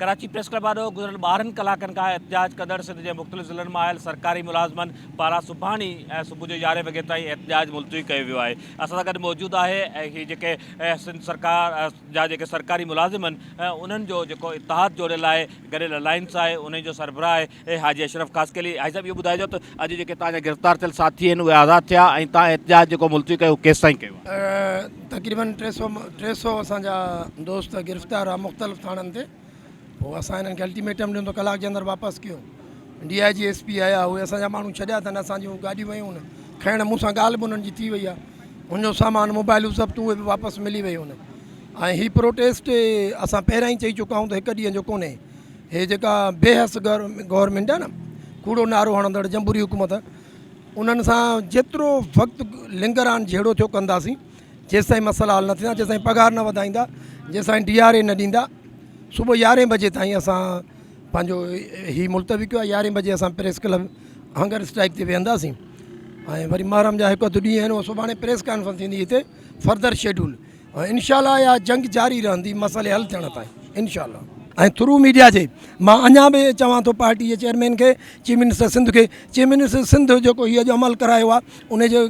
Karachi press club آڏو گذريل 12 ڪلاڪن کان احتجاج ڪندڙ سنڌ جي مختلف ضلعن مان آيل سرڪاري ملازمن پاران سڀاڻي صبح جو 11 وڳي تائين احتجاج ملتوي ڪيو ويو آهي. اسان سان گڏ موجود آهي هي جيڪي سنڌ سرڪار جا جيڪي سرڪاري ملازم آهن انهن جو جيڪو اتحاد جوڙيل آهي گڏيل الائنس آهي انهي جو سربراهه آهي حاجي اشرف خاصخيلي. حاجي صاحب اهو ٻڌائجو ته اڄ جيڪي توهان جا گرفتار ٿيل ساٿي آهن اهي آزاد ٿيا ۽ توهان احتجاج جيڪو ملتوي ڪيو ڪيستائين ڪيو آهي؟ تقريبن 300 اسان جا دوست گرفتار هئا مختلف ٿاڻن تي. پوء اسان هنن کي الٽيميٽم ڏنو ته ڪلاڪ جي اندر واپس ڪيو. D I G S P آيا اهي اسان جا ماڻهو ڇڏيا اٿن اسان جون گاڏيون ويون آهن کڻڻ مون سان ڳالهه به انهن جي ٿي وئي آهي هن جو سامان موبائلون سڀ اهي به واپس ملي ويون آهن ۽ هي پروٽيسٽ اسان پهريان ئي چئي چڪا آهيون ته هڪ ڏينهن جو ڪونهي هي جيڪا بي حس گورنمينٽ آهي نه ڪوڙو نعرو هڻندڙ جمهوري حڪومت انهن سان جيترو وقت لنگران جهيڙو ٿيو ڪنداسين جيستائين مسئلا حل نه ٿيندا جيستائين پگهار نه وڌائيندا جيستائين ڊي آر اي نه ڏيندا صبح 11 بجي تائين اسان پنهنجو هي ملتوي ڪيو آهي 11 بجي اسان پريس ڪلب هنگر اسٽرائڪ تي ويهنداسين ۽ وري محرم جا هڪ اڌ ڏينهن آهن سڀاڻي پريس ڪانفرنس ٿيندي هتي فردر شيڊول ۽ انشاء الله اها جنگ جاري رهندي مسئلي حل ٿيڻ تائين انشاء الله ۽ ٿرو ميڊيا جي مان اڃا به چوان ٿو پارٽي جي چيئرمين کي چيف منسٽر سنڌ کي چيف منسٽر سنڌ جيڪو هي اڄ عمل ڪرايو آهي ان جو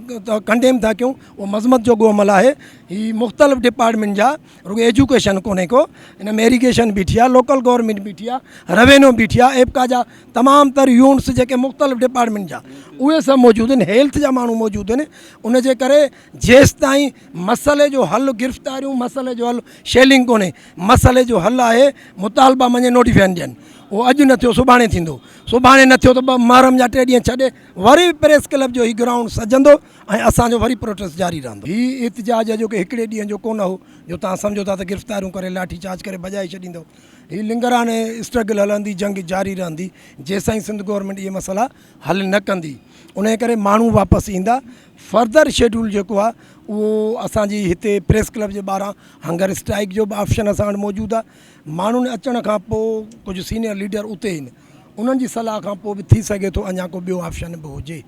ڪنڊيم ٿا ڪيون اهو مذمت جوڳو عمل آهي هي مختلف ڊپارٽمينٽ جا رڳو ايجوڪيشن ڪونهي ڪو ان ۾ ايريگيشن بيٺي آهي لوڪل گورنمينٽ بيٺي آهي روينيو بيٺي آهي ايپڪا جا تمام تر يونٽس جيڪي مختلف ڊپارٽمينٽ جا اهي سڀ موجود آهن هيلٿ جا ماڻهو موجود آهن ان جي ڪري جيستائين مسئلي جو حل گرفتاريون مسئلي جو حل شيلنگ ڪونهي مسئلي جو حل آهي مطالبا مڃي نوٽيفڪيشن ڏين اهو اڄ نه ٿيو سڀاڻي ٿيندو سڀاڻي نه ٿيو ته ٻه محرم جا 3 ڏينهن ڇڏي وري به پريس ڪلب جو هي گرائونڊ سجندو ۽ اسان جو وري پروٽيسٽ جاري رهندو. هي احتجاج اڄوڪي هڪڙي ڏينهن جو ڪونه هو جو توهان سمجهو ٿا ته گرفتاريون ڪري لاٺي چارج ڪري ڀڄائي ڇڏيندو. هي لنگران اسٽرگل هلندي جنگ جاري رهندي جيستائين سنڌ گورنمينٽ اهي مسئلا حل نه ڪندي. انهي ڪري ماڻهو واپس ايندا. فردر شيڊول جيڪو آهي اهو اسان جي هتي پريس ڪلب جي ٻاهران هنگر اسٽرائيڪ جو به آپشن اسان وٽ موجود آهي. ماڻهن اچڻ کان پوء ڪجهه سينئر ليڊر اتي آهن انهن جي صلاح کان پوء به ٿي سگهي ٿو اڃا ڪو ٻيو آپشن به هجي.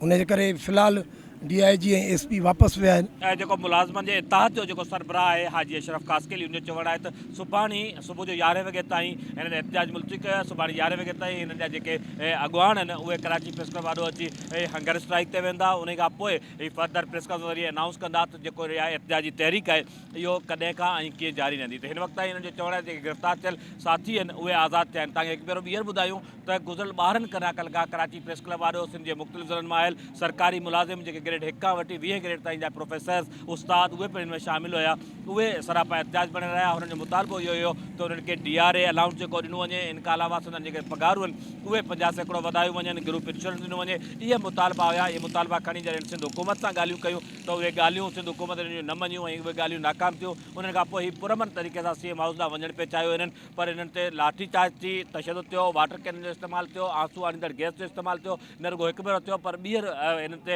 ان جي ڪري في الحال ڊي I جي ۽ ايس پي واپس ويا آهن. ۽ جيڪو ملازمن جي اتحاد جو جيڪو سربراهه آهي حاجي اشرف خاصخيلي ان جو چوڻ آهي ته سڀاڻي صبح جو 11 وڳي تائين هنن احتجاج ملتوي ڪيو آهي سڀاڻي 11 وڳي تائين هنن جا جيڪي اڳواڻ آهن اهي ڪراچي پريس ڪلب آڏو اچي هنگر اسٽرائيڪ تي ويندا انهي کان پوء هي فردر پريس ڪانفرنس ذريعي انائونس ڪندا ته جيڪو اها احتجاجي تحريڪ آهي اهو ڪڏهن کان ۽ ڪيئن جاري رهندي ته هن وقت تائين هنن جو چوڻ آهي جيڪي گرفتار ٿيل ساٿي آهن اهي آزاد ٿيا آهن تان کي هڪ ڀيرو ٻيهر ٻڌايون ته گذريل 12 ڪلاڪن کان ڪراچي پريس ڪلب آڏو سنڌ جي مختلف ضلعن مان آيل سرڪاري ملازم جيڪي گريڊ 1 کان وٺي 20 گريڊ تائين جا پروفيسرز، استاد اهي پڻ ان ۾ شامل هيا اهي سراپا احتجاج بڻيل رهيا هنن جو مطالبو اهو هيو ته انهن کي ڊي آر اي الائونس جيڪو ڏنو وڃي ان کان علاوه سندن جيڪي پگهارون آهن اهي 50% وڌايون وڃن گروپ انشورنس ڏنو وڃي اهي مطالبا هيا اهي مطالبا کڻي جڏهن سنڌ حڪومت سان ڳالهيون ڪيون ته اهي ڳالهيون سنڌ حڪومت انهن جون نه مڃيون ۽ اهي ڳالهيون ناڪام ٿيون انهن کان پوء هي پرامن طريقي سان سي ايم هائوس ڏانهن وڃڻ پئي چاهيو هنن پر انهن تي لاٺي چارج ٿي، تشدد ٿيو، واٽر ڪينن جو استعمال ٿيو، آنسو آڻيندڙ گئس جو استعمال ٿيو، نه رڳو هڪ ڀيرو ٿيو پر ٻيهر انهن تي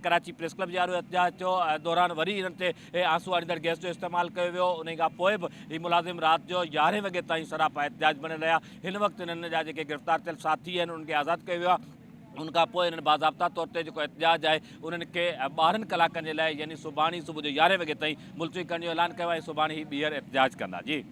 ڪراچي پريس ڪلب جي آڏو احتجاج ٿيو دوران وري انهن تي آنسو آڻيندڙ گئس جو استعمال ڪيو ويو، انهي کان پوء به هي ملازم رات جو 11 وڳي تائين سراپا احتجاج بڻيل رهيا، هن وقت انهن جا جيڪي گرفتار ٿيل ساٿي آهن انهن کي آزاد ڪيو ويو آهي، ان کان پوء انهن باضابطا طور تي جيڪو احتجاج آهي انهن کي 12 ڪلاڪن جي لاء يعني سڀاڻي صبح جو 11 وڳي تائين ملتوي ڪرڻ جو اعلان ڪيو آهي ۽ سڀاڻي هي ٻيهر احتجاج ڪندا. جي.